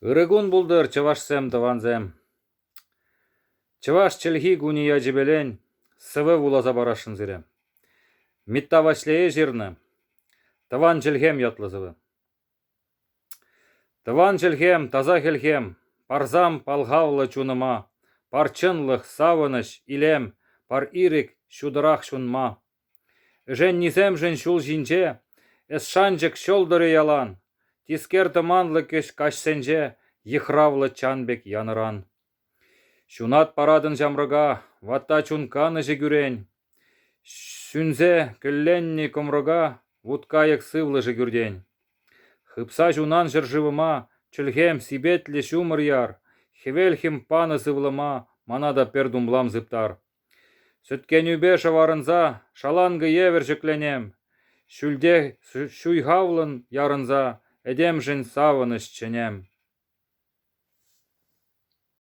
Ырӑ кун пултӑр, чӑвашсем, тӑвансем! Чӑваш чӗлхи кунӗ ячӗпелен сӑвӑ вуласа парасшӑн сире. Митта Ваҫлейӗ ҫырнӑ «Тӑван чӗлхем» ятлӑ сӑвӑ. Тӑван чӗлхем, таса хӗлхем, парсам палхавлӑ чунӑма, пар чӑнлӑх, савӑнӑҫ, илем, пар ирӗк ҫутӑрах ҫунма. Ӗшеннисемшӗн ҫул ҫинче эс шанчӑк ҫӑлтӑрӗ ялан, тискер тӑманлӑ кӗҫ каҫсенче йыхравлӑ чан пек янӑран. Ҫунат паратӑн ҫамрӑка, ватта чун канӑҫӗ кӳрен. Сӳнсе кӗлленнӗ кӑмрӑка вут-кайӑк сывлӑшӗ кӳртен. Хыпса ҫунан ҫӗршывӑма чӗлхем сипетлӗ ҫумӑр яр, хӗвел хӗм панӑ сывлӑма мана та пӗр тумлам сыптар. Сӗткенӳпе шӑварӑнса шаланкӑ евӗр ҫӗкленем, ҫӳлте ҫуйхавлӑн ярӑнса этемшӗн савӑнӑҫ чӗнем.